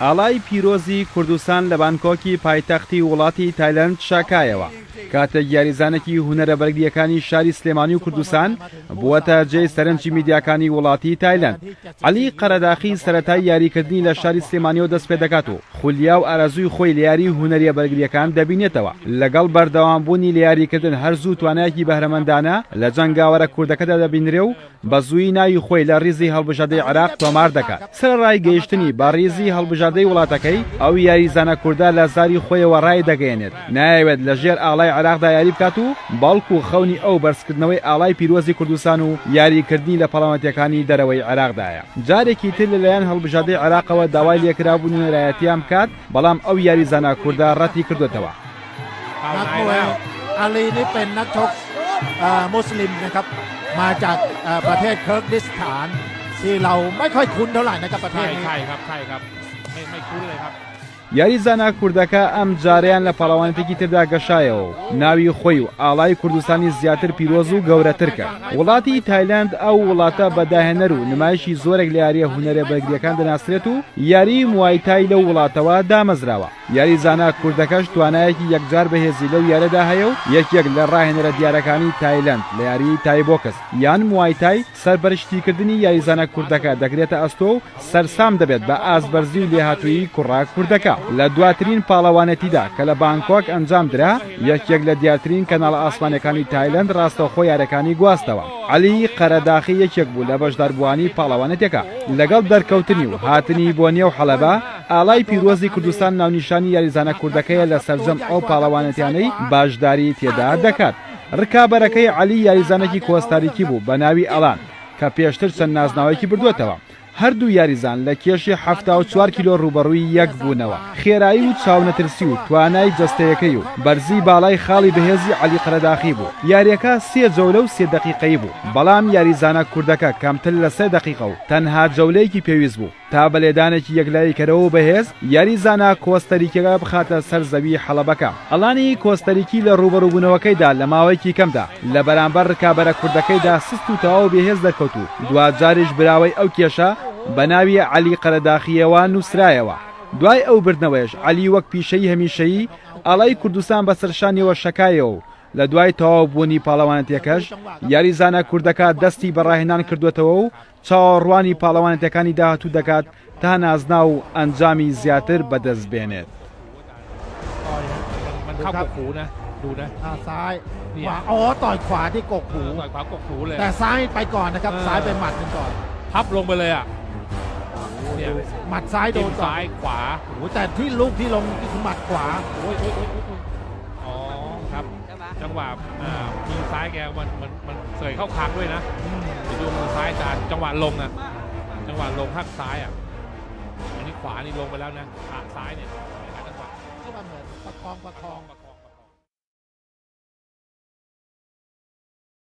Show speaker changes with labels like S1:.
S1: ئاڵای پیرۆزی کوردستان لە بانکۆکی پایتەختی وڵاتی تایلەند شاکایەوە، کاتێک یاریزانێکی هونەرە بەرگرییەکانی شاری سلێمانی و کوردستان بووەتە جێی سەرنجی میدیاکانی وڵاتی تایلەند. عەلی قەرەداخی سەرەتای یاریکردنی لە شاری سلێمانیەوە دەستپێدەکات و خولیا و ئارەزووی خۆی لە یاری هونەریە بەرگرییەکان دەبینێتەوە. لەگەڵ بەردەوامبوونی لە یاریکردن هەر زوو توانایەکی بەهرەمەندانە لە جەنگاوەرە کوردەکەدا دەبینرێ و بە زوویی ناوی خۆی لە ریزی هەڵبژاردەی عێراق تۆمار دەکات. سەرەڕای گەیشتنی بە ریزی هەڵبژاردەی وڵاتەکەی، ئەو یاریزانە کوردە لە زاری خۆیەوە رایدەگەیەنێت، نایەوێت لە ژێر ئاڵای عێراقدا یاری بکات و بەڵکو خەونی ئەو بەرزکردنەوەی ئاڵای پیرۆزی کوردستان و یاریکردنی لە پاڵەوانێتیەکانی دەرەوەی عێراقدایە. جارێکی تر لەلایەن هەڵبژاردەی عێراقەوە داوای لێکرابوو نوێنەرایەتیان بکات، بەڵام ئەو یاریزانە کوردە رەتیکردۆتەوە.
S2: นักมวยอาลีนี่เป็นนักชกมุสลิมนะครับมาจากประเทศเคิร์กดิสถานที่เราไม่ค่อยคุ้นเท่าไหร่นะครับประเทศนี้
S3: ใช่ครับใช่ครับไม่ไม่คุ้นเลยครับ
S1: یاریزانە کوردەکە ئەم جارەیان لە پاڵەوانێتێکی تردا گەشایەوە و ناوی خۆی و ئاڵای کوردستانی زیاتر پیرۆز و گەورەتر کرد. وڵاتی تایلەند ئەو وڵاتە بە داهێنەر و نمایشی زۆرێک لە یارییە هونەرە بەرگرییەکان دەناسرێت و یاریی موایتای لەو وڵاتەوە دامەزراوە. یاریزانە کوردەکەش توانایەکی یەکجار بەهێزی لەو یاریەدا هەیە و یەکێک لە ڕاهێنەرە دیارەکانی تایلەند لە یاریی تای بۆکس یان موای تای سەرپەرشتیکردنی یاریزانە کوردەکە دەگرێتە ئەستۆ و سەرسام دەبێت بە ئاستبەرزی و لێهاتوویی کوڕە کوردەکە. لە دواترین پاڵەوانێتیدا کە لە بانکۆک ئەنجامدرا، یەکێک لە دیارترین کەناڵە ئاسمانیەکانی تایلەند ڕاستەوخۆ یاریەکانی گواستەوە. عەلی قەرەداخی یەکێک بوو لە بەشداربووانی پاڵەوانێتیەکە. لەگەڵ دەرکەوتنی و هاتنی بۆ نێو حەلەبە، ئاڵای پیرۆزی کوردستان ناونیشانی یاریزانە کوردەکەیە لە سەرجەم ئەو پاڵەوانێتیانەی باشداری تێدا دەکات. ڕکابەرەکەی عەلی یاریزانێکی کۆستاریکی بوو بە ناوی ئەلان کە پێشتر چەند نازناوێکی بردووەتەوە. هەردوو یاریزان لە کێشی 74 کیلۆ ڕووبەڕووی یەک بوونەوە. خێرایی و چاونەترسی و توانای جەستەیەکەی و بەرزی باڵای خاڵی بەهێزی عەلی قەرەداخی بوو. یارییەکە سێ جەولە و سێ دەقیقەیی بوو، بەڵام یاریزانە کوردەکە کەمتر لە سێ دەقیقە و تەنها جەولەیەکی پێویست بوو تا بە لێدانێکی یەکلاییکەرەوە و بەهێز یاریزانە کۆستەریکیەکە بخاتە سەر زەوی حەڵەبەکە. ئەلانی کۆستەریکی لە ڕووبەڕووبوونەوەکەیدا لە ماوەیەکی کەمدا لە بەرامبەر ڕکابەرە کوردەکەیدا سست و تەواو بێهێز دەرکەوت و دواجاریش براوەی ئەو کێشە بە ناوی عەلی قەرەداخییەوە نووسرایەوە. دوای ئەو بردنەوەیەش عەلی وەک پیشەی هەمیشەیی ئاڵای کوردستان بەسەر شانیەوە شەکایەوە و لە دوای تەواو بوونی پاڵەوانێتیەکەش یاریزانە کوردەکە دەستی بە ڕاهێنان کردووەتەوە و چاوەڕوانی پاڵەوانێتیەکانی داهاتوو دەکات تا نازناو و ئەنجامی زیاتر بەدەست بێنێت.
S3: จังหวะมือซ้ายแกมันมันมันเสยเข้าคางด้วยนะเดี๋ยวดูมือซ้ายอาจารย์จังหวะลงอ่ะจังหวะลงหักซ้ายอ่ะอันนี้ขวานี่ลงไปแล้วนะขาซ้ายเนี่ยจังหวะ
S2: ประคองประคอง